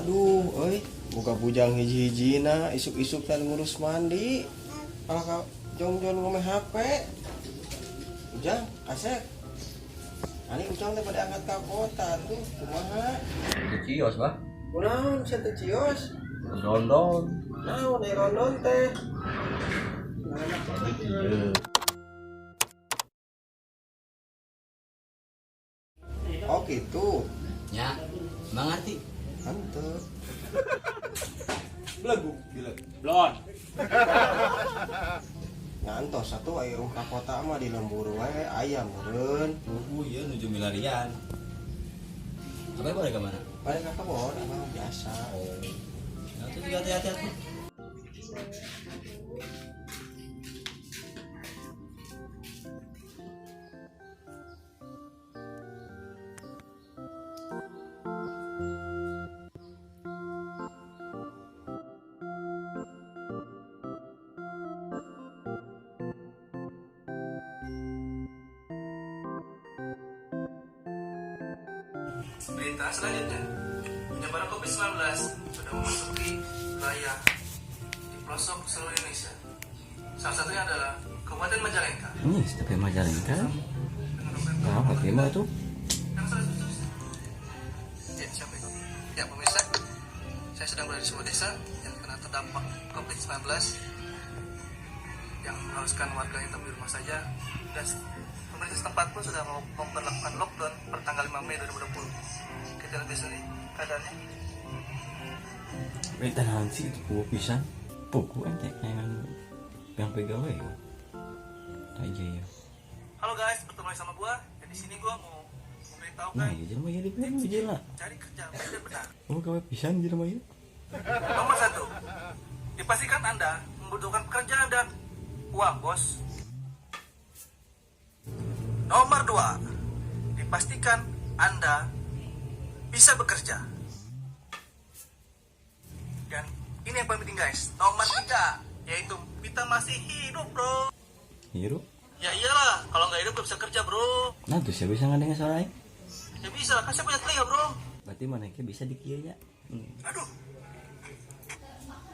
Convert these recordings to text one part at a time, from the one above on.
Aduh, euy, boga bujang hiji-hijina isuk-isuk dan ngurus mandi. Kalah ka jongjon ngome HP. Ujang, Asep. Ani ujang teh pada angkat ka kota tuh, kumaha? Itu cios, Bah. Kunaon sia teh cios? Rondon. Naon ai rondon teh? Jadi kieu. Oh gitu. Nya, emang ngerti? Henteu. Belegu, bileg. Blon. Ngantos satu aya ka kota mah di lembur wae aya meureun. Buku ieu nuju milarian. Apa boleh ke mana? Balik ka kebon abang biasa. Oh. Nah, itu juga hati-hati atuh. Berita selanjutnya, penyebaran COVID-19 sudah memasuki wilayah di pelosok seluruh Indonesia. Salah satunya adalah Kabupaten Majalengka. Ini tapi Majalengka. Nah, apa mah tuh? Ya, siapa itu? Ya, pemirsa, saya sedang berada di sebuah desa yang kena terdampak COVID-19 yang mengharuskan warganya tetap di rumah saja, dan pemerintah setempat pun sudah mau memperlakukan lockdown per tanggal 5 Mei 2020. Kita lihat di sini keadaannya. Berita naon sih itu pugu pisan. Pugu ente yang pegawai. Aja ya. Halo guys, bertemu lagi sama gua. Dan di sini gua mau memberitahukan. Nah, iya jelema ieu di jelema. Cari kerja benar benar. Oh, gawe pisan jelema ieu. Nomor 1. Dipastikan Anda membutuhkan pekerjaan dan uang, bos. Nomor 2. Dipastikan Anda bisa bekerja. Dan ini yang paling penting guys. Nomor 3, yaitu kita masih hidup, bro. Hidup? Ya iyalah, kalau nggak hidup nggak bisa kerja, bro. Nah, tuh siapa bisa ngadengin suara aing? Ya bisa, kan saya punya telinga, bro. Berarti mana bisa di kieu nya. Aduh.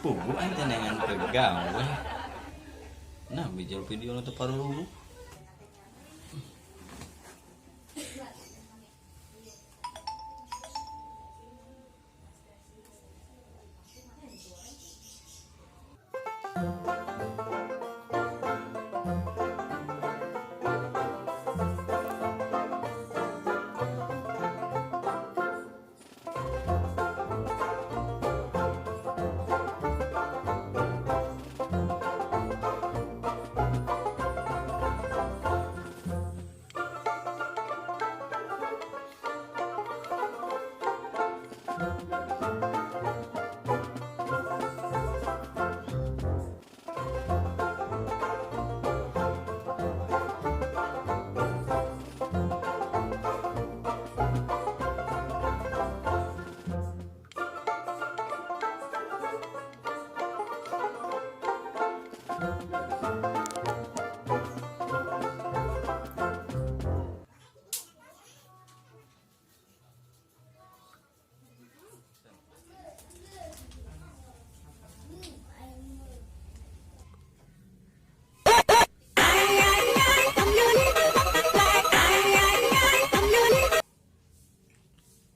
Pugu aing teh nengan pegawe. Nah, bijil video nu teu paruluh.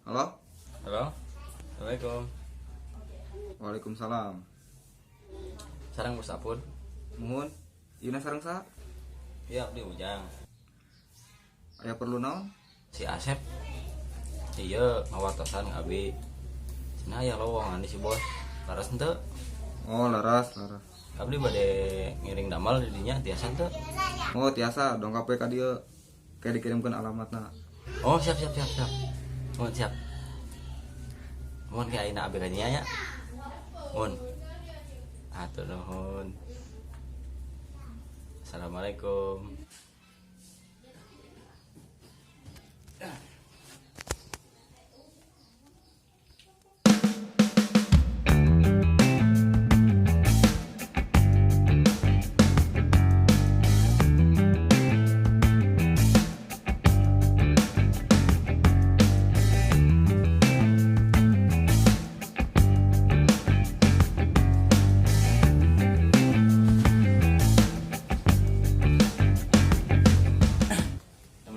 Halo? Halo? Assalamualaikum. Waalaikumsalam. Sarang bos Apun. Muhun. Ieu sareng saha? Iya, abdi Ujang. Aya perlu naon? Si Asep. Iya, ngawartosan ka abi. Cenah aya lowongan di si bos. Laras henteu? Oh, laras, laras. Abdi bade ngiring damel di dinya tiasa henteu? Oh, tiasa, dongkap we ka dieu. Kayak dikirimkeun alamatna. Oh, siap siap siap siap. Mohon siap. Mohon ke ayeuna abi ka dinya nya. Mohon. Hatur nuhun. Assalamualaikum.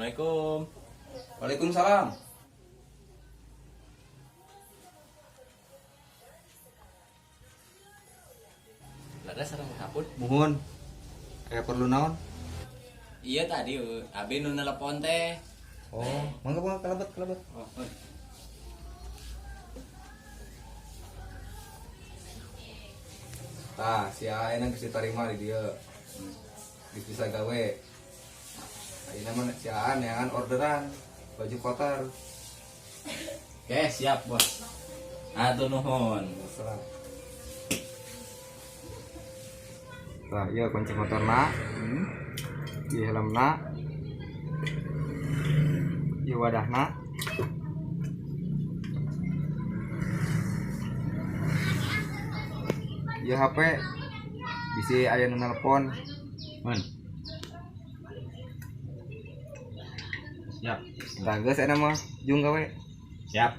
Assalamualaikum. Waalaikumsalam. Lada sareng hapun. Muhun. Aya perlu naon? Iya tadi abi nu nelepon teh. Oh, mangga mangga kalebet kalebet. Oh, oh. Tah, si Aena geus ditarima di dieu. Geus bisa gawe. Ayeuna mah si Aan neangan orderan baju kotor. Oke, siap, Bos. Atur nuhun. Salam. Tah, ieu kunci motorna. Ieu helmna. Ieu wadahna. Ieu HP bisi aya nu nelpon. Mun. Siap. Tah geus eta mah jung gawe. Siap.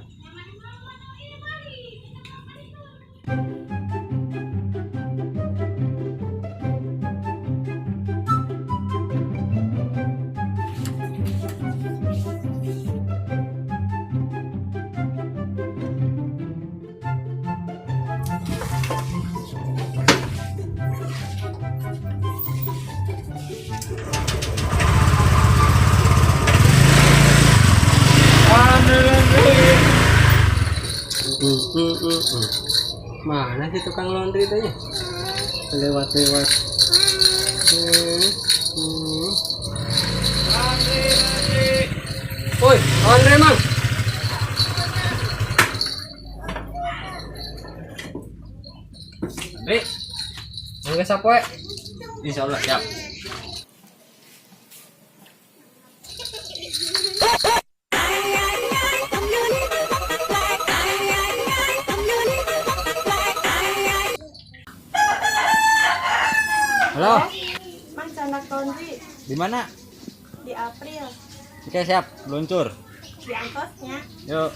Mana sih tukang laundry tanya? Lewat-lewat. Woi, laundry mang. Andre, Mangga sapoe. insyaallah siap. Halo, Mang canak laundry Di mana? di April Oke, siap. Luncur. di angkosnya. Yuk.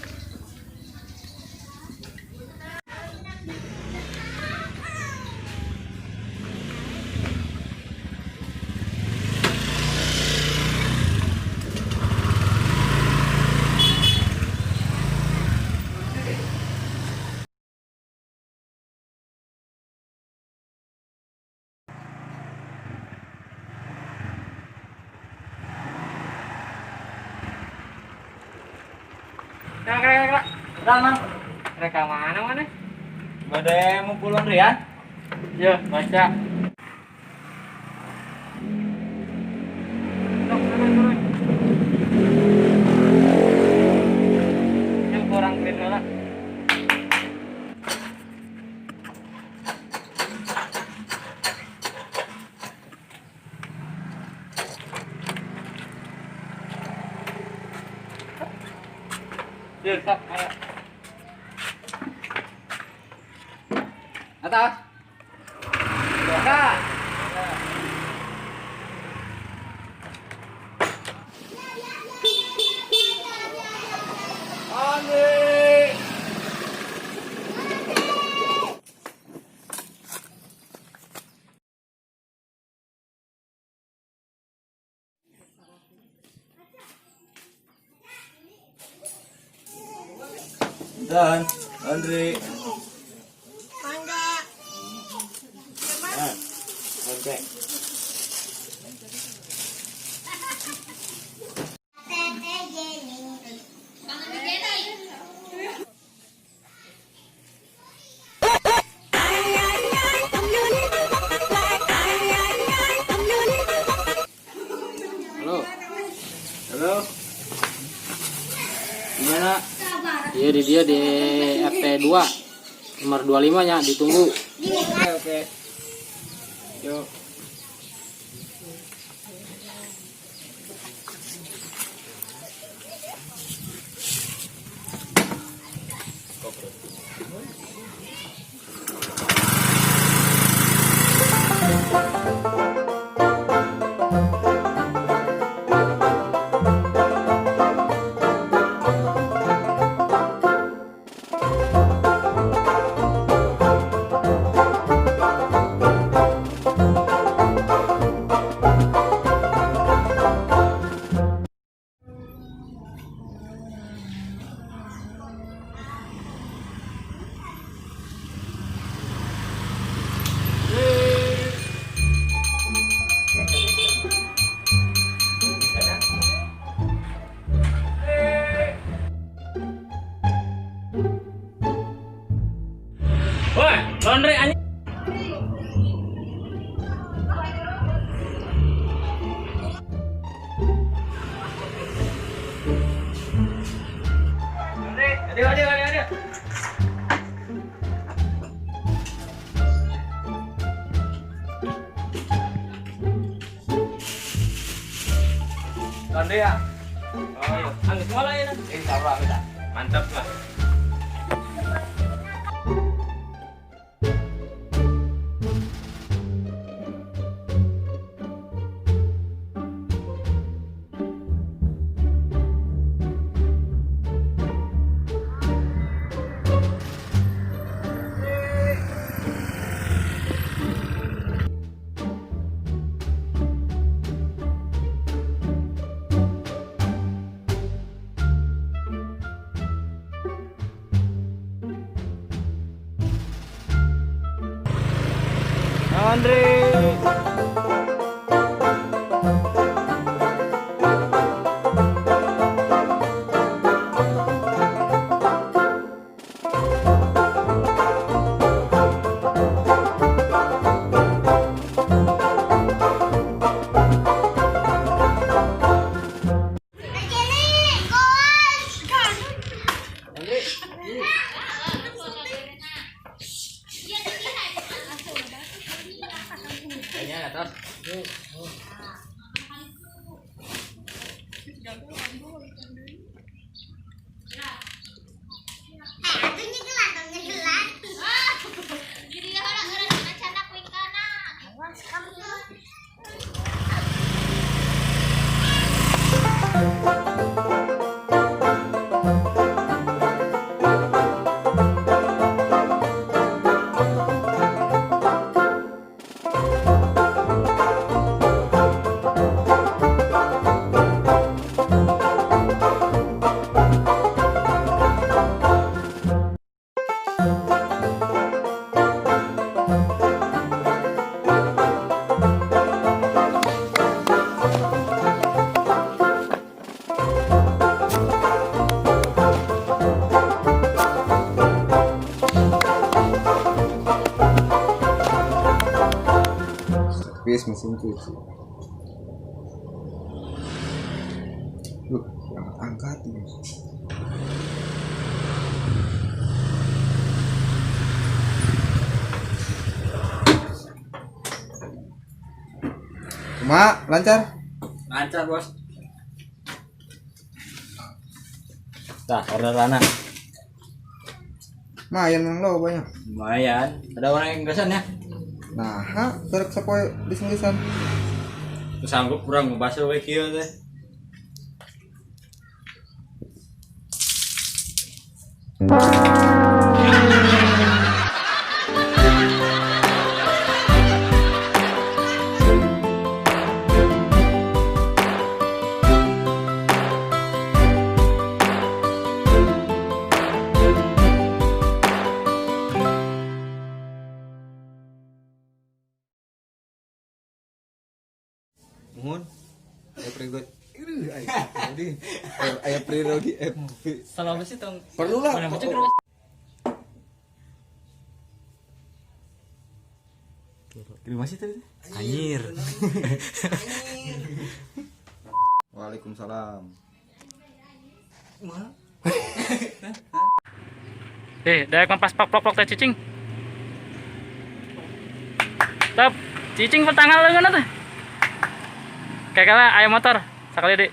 Kira kira kira. Udah, Mang. Mereka mana mana? Bade mau pulang Rian? Ya, baca. Sok, turun, turun. Yang kurang duit lah. Ya, sok, ayo. Atas. Kak. Dan Andre. Mangga. Nah, oke. Halo. Halo. Gimana? Iya di dia di RT 2 nomor 25 nya ditunggu. Oke, oke. Yuk. Laundry anjing. Aduh, aduh, aduh, aduh. Laundry ya? Oh iya. Anggus semua lah ya. Insya Allah kita. Mantap lah. Andre. Atas. Servis mesin cuci. Duh, angkat ini. Mak, lancar? Lancar, Bos. Nah, orderan. Lumayan lo banyak. Lumayan. Ada orang yang gasan ya? Nah, karek sapoe disenggisan. Sanggup kurang ngebasuh we kieu teh. Mohon aya prioritas. Aya prioritas. Salah sih tong. Perlu lah. Terima kasih tadi. Anjir. Waalaikumsalam. Daek pas pak plok plok teh cicing. Top, cicing pertanggal leungeun teh. Kayak kala ayam motor sekali dek.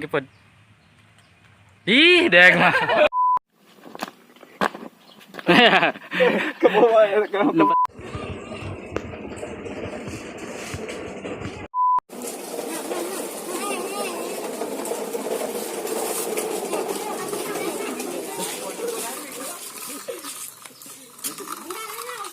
Gepod. Ih, daek mah. Ke bawah ya, kenapa?